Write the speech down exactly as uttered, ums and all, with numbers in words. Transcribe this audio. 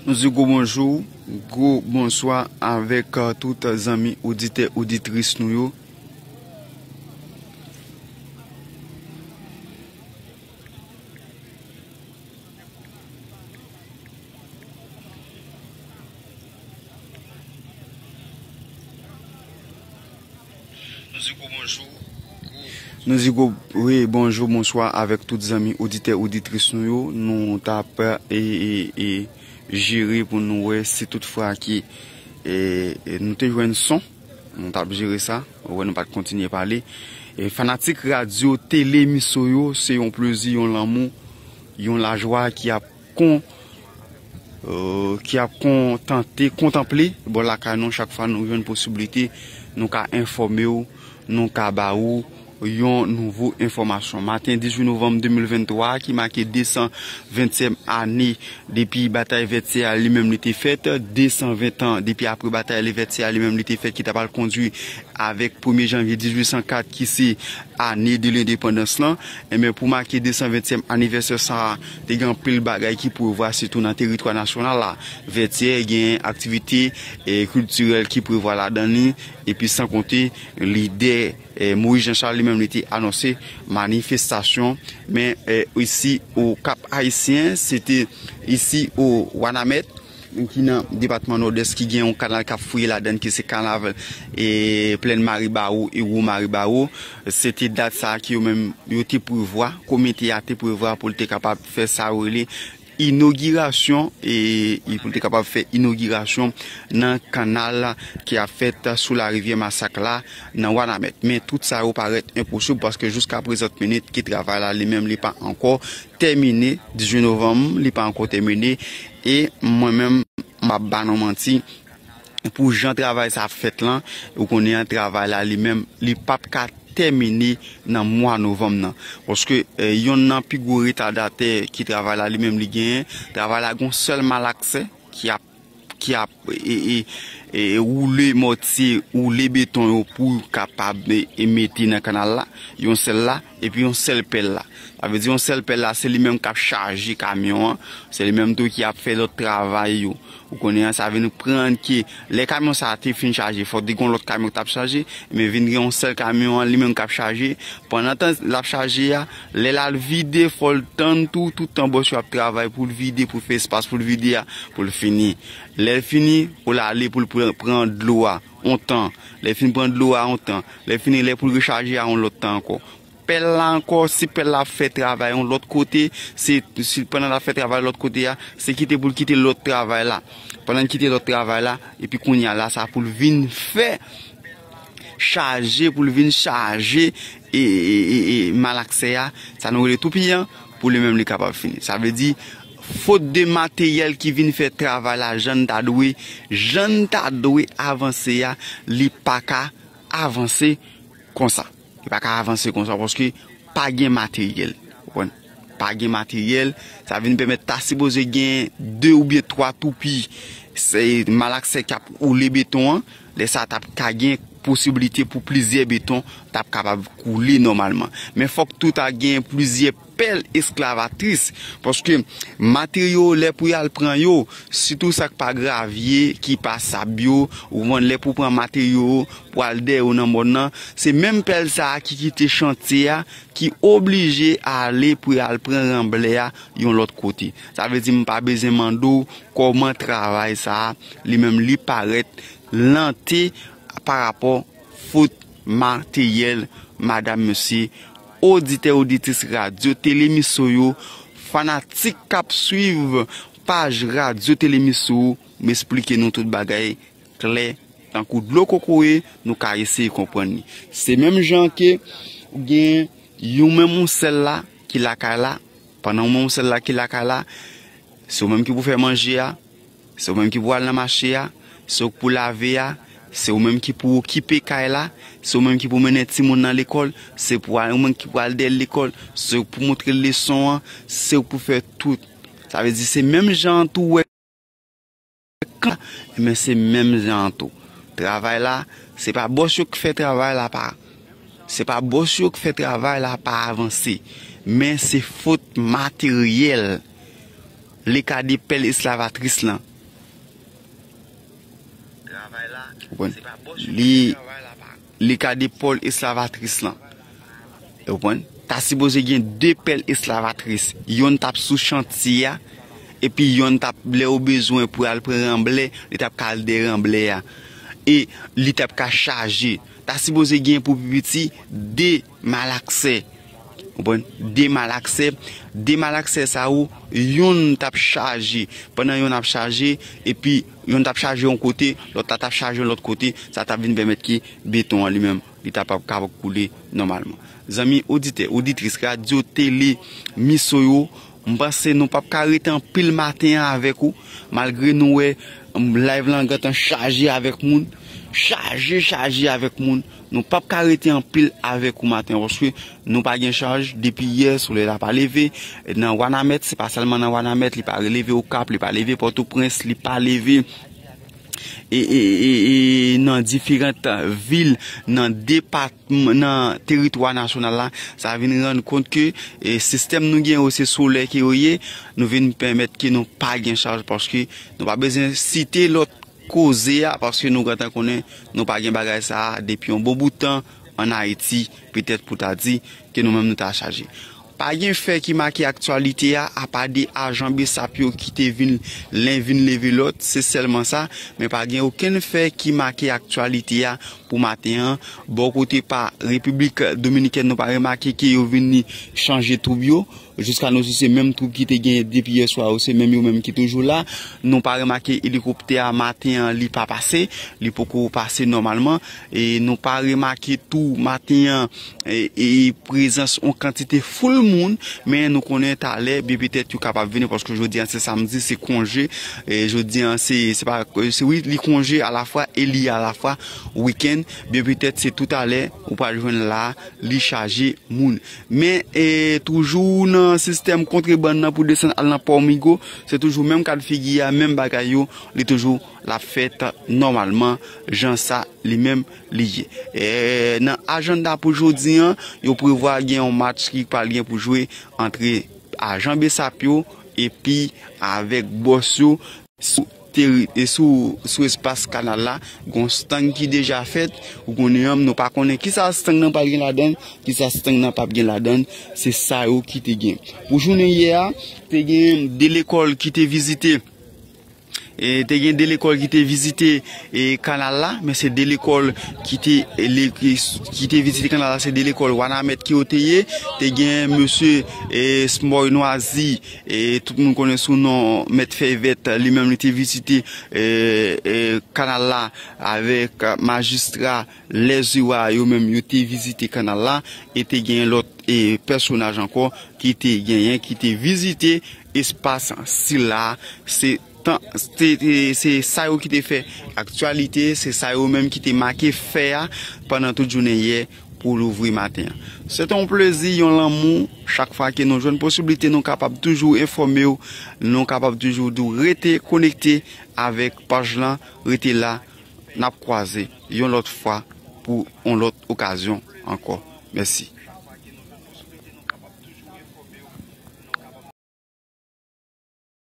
Nou di gwo bonjou, gwo bonswa avèk, euh, tout zanmi oditè, oditris nou yo. Nou di gwo bonjou. Nou di gwo, wi, bonjou, bonswa avèk tout zanmi oditè, oditris nou yo. Nou t ap, e, e, e, jere pou nou wè si tout fwa ki, e, e, nou te jwenn son. Nou t ap jere sa. Ou wè, nou pa t kontinye pale. E, fanatik radyo, tele, miso yo, se yon plezi, yon lanmou, yon lajwa ki ap kon, euh, ki ap kontante, kontanple bò lakay nou. Chak fwa nou jwenn posiblite, nou ka enfòme w, nou ka ba ou yon nouvo enfòmasyon. Maten dizuit novanm de mil venntwa a, ki make de san ventyèm ane depi batay Vètyè a li menm li te fèt, de san ven tan depi apre batay Vètyè a li menm li te fèt, ki ta pral kondui avèk premye janvye dizuit san kat, ki se ane de lendepandans lan. Enben, pou make de san ventyèm anivèsè sa a, te gen anpil bagay ki prevwa, sitou nan teritwa nasyonal la. Vètyè gen aktivite, e, kiltirèl ki prevwa ladan li, epi san konte lidè, e, Moïse Jean Charles li menm li te anonse manifestasyon. Men, e, isi o Kap Ayisyen, se te isi o Wanament, ki nan depatman Nòdès, ki gen yon kanal k ap fouye ladan, ki se kanal, e, Plèn Maribawo e Wo Maribawo. Se te dat sa a ki yo menm yo te prevwa, komite a te prevwa pou l te kapab fè sa yo rele inogirasyon, e, e pou l te kapab fè inogirasyon nan kanal ki ap fèt sou larivyè Masak la, nan Wanament. Men tout sa yo parèt enposib paske jiska prezan minit ki travay la li menm li pa ankò tèmine. Dizuit novanm, li pa ankò tèmine. E mwen menm, m ap ba nou manti, pou jan travay sa ap fèt lan, ou konnen an, travay la li menm, li p ap ka tèmine nan mwa novanm nan. Paske, e, yonn nan pi gwo retadatè ki travay la li menm li genyen, travay la gon sèl malaksè ki ap, ki ap, e, e, e, woule mòtye, woule beton yo pou kapab, e, e, mete nan kanal la, yon sèl la, epi yon sèl pèl la. Sa vle di yon sèl pèl la, se li menm k ap chaje kamyon an, se li menm tou ki ap fè lòt travay yo. Ou konnen an, sa vin pran ke lè kamyon sa a te fin chaje, fòk te gon lòt kamyon k t ap chaje, men vin gen yon sèl kamyon an, li menm k ap chaje. Pandan tan l ap chaje a, lè l al vide, fò l tann tou, tout tan bòs yo ap travay pou l vide, pou l fè espas pou l vide a, pou l fini. Lè l fini, pou l ale, pou l pran, pran dlo a, on tan. Lè l fin pran dlo a, on tan. Lè l fini, lè pou l rechaje a, on lòt tan ankò. Pèl la ankò, si pèl la ap fè travay yon lòt kote, se, si pandan l ap fè travay lòt kote a, se kite pou l kite lòt travay la. Pandan l kite lòt travay la, epi kounye a la, sa pou l vin fè chaje, pou l vin chaje, e, e, e, e malaksè a, sa nou rele toupiyan, pou li menm li kapab fini. Sa vle di, fot de materyèl ki vin fè travay la jan n ta dwe, jan n ta dwe avanse a, li pa ka avanse konsa. Li pa ka avanse konsa paske pa gen materyèl. Ou konprann? Pa gen materyèl, sa vin pèmèt ta sipoze gen de oubyen twa toupi, se malaksè k ap woule beton an. Lè sa, t ap ka gen posiblite pou plizyè beton t ap kapab koule nòmalman. Men fòk tou ta gen plizyè pèl esklavatris, paske materyo, lè pou y al pran yo, sitou sa k pa gravye, ki pa sab yo, ou konprann, lè pou pran materyo pou al dèyè yo nan mòn nan, se menm pèl sa a ki kite chantye a, ki oblije ale pou y al pran ranblè a yon lòt kote. Sa vle di m pa bezwen mande w kòman travay sa a, li menm li parèt lante pa rapò fot materyèl, madam, mesye, oditè, oditris radyo, tele, miso yo, fanatik k ap swiv paj radyo, tele, miso, m esplike nou tout bagay klè, tankou dlo kokoye, nou ka eseye konprann li. Se menm jan ke ou gen yon menm yon sèl la ki lakay la, pandan yon menm yon sèl la ki lakay la, se ou menm ki pou fè manje a, se ou menm ki pou al nan mache a, se ou k pou lave a, se ou menm ki pou okipe kay la, se ou menm ki pou mennen timoun nan lekòl, se pou al, ou menm ki pou al dèyè l lekòl, se ou k pou montre l leson an, se ou k pou fè tout. Sa vle di se menm jan an tou wè kan, men se menm jan an tou. Travay la, se pa bòs yo k fè travay la pa, se pa bòs yo k fè travay la pa avanse, men se fot materyèl. Leka de pèl esklavatris lan, Konprann? Li, li ka de pòl esklavatris lan. Ou konprann? Ta sipoze gen de pèl esklavatris. Yonn t ap sou chantye a, epi yonn t ap, lè yo bezwen pou al pran ranblè, li t ap ka al dèyè ranblè a. E li t ap ka chaje. Ta sipoze gen pou pi piti de malaksè. Konprann? De malaksè. De malaksè sa yo, yonn t ap chaje. Pandan yonn ap chaje, epi yonn t ap chaje yon kote, lòt la t ap chaje yon lòt kote, sa t ap vin pèmèt ke beton an li menm, li t ap ap kapab koule nòmalman. Zanmi oditè, oditris, radyo, tele, miso yo, m panse nou p ap ka rete anpil maten an avèk ou, malgre nou wè, m, live lan gentan chaje avèk moun, chaje, chaje avèk moun. Nou p ap ka rete anpil avèk ou maten an, paske nou pa gen chaj depi yè, solèy la pa leve. Nan Wanament, se pa sèlman nan Wanament, li pa leve Okap, li pa leve Pòtoprens, li pa leve e, e, e, e nan diferan vil, nan depatman, nan teritwa nasyonal la, sa vin rann kont ke, e, sistèm nou gen yo se solèy ke yo ye, nou vin pèmèt ke nou pa gen chaj paske nou pa bezwen site lòt koze a, paske nou gentan konnen nou pa gen bagay sa a depi yon bon bout tan ann Ayiti, petèt pou ta di ke nou menm nou ta chaje. Pa gen fè ki make aktyalite a, apa de ajan BSAP yo ki te vin, len vin leve lòt, se sèlman sa, men pa gen okenn fè ki make aktyalite a pou maten an. Bò kote pa Repiblik Dominikèn, nou pa remake ke yo vin chanje twoup yo. Jiska nou se menm twoup ki te gen depi yè swa yo, se menm yo menm ki toujou la. Nou pa remake elikoptè a maten an, li pa pase, li poko pase nòmalman. E nou pa remake tou maten an, e, e prezans yon kantite foul moun, men nou konnen talè, byen petèt yo kapab vini, paske jodi an se samdi, se konje, e jodi an se, se pa, se wi, li konje alafwa e li alafwa wikenn, byen petèt se toutalè ou pral jwenn la, li chaje moun. Men, e, toujou nan sistèm kontrebann nan pou desann al nan Pò Migo, se toujou menm kad figi a, menm bagay yo, li toujou l ap fèt nòmalman, jan sa li menm li ye. E, nan ajanda pou jodi an, yo prevwa gen yon match ki pral gen pou jwe antre ajan BSAP yo epi avèk bòs yo sou teri-, e sou, sou espas kanal la. Gon stang ki deja fèt, ou konnen an, nou pa konnen kisa stang nan pral gen ladan, kisa stang nan p ap gen ladan, se sa yo ki te gen. Pou jounen yè a, te gen de lekòl ki te vizite, e, te gen de lekòl ki te vizite, e, kanal la, men se de lekòl ki te, e, le-, ki, ki te vizite kanal la, se de lekòl Wanament ki yo te ye. Te gen mesye, e, Smoy Nwazi, e, tout moun konnen sou non Mèt Fèy Vèt, li menm li te vizite, e, e, kanal la avèk majistra Lèziwa, yo menm yo te vizite kanal la, e te gen lòt, e, pèsonaj ankò ki te genyen, ki te vizite espas sila. Se tan, se, se, se sa yo ki te fè aktyalite, se sa yo menm ki te make fè a pandan tout jounen yè pou louvri maten an. Se te yon plezi, yon lanmou, chak fwa ke nou jwenn posiblite, nou kapab toujou enfòme w, nou kapab toujou di w rete konekte avèk paj lan, rete la, n ap kwaze yon lòt fwa pou yon lòt okazyon ankò. Mèsi.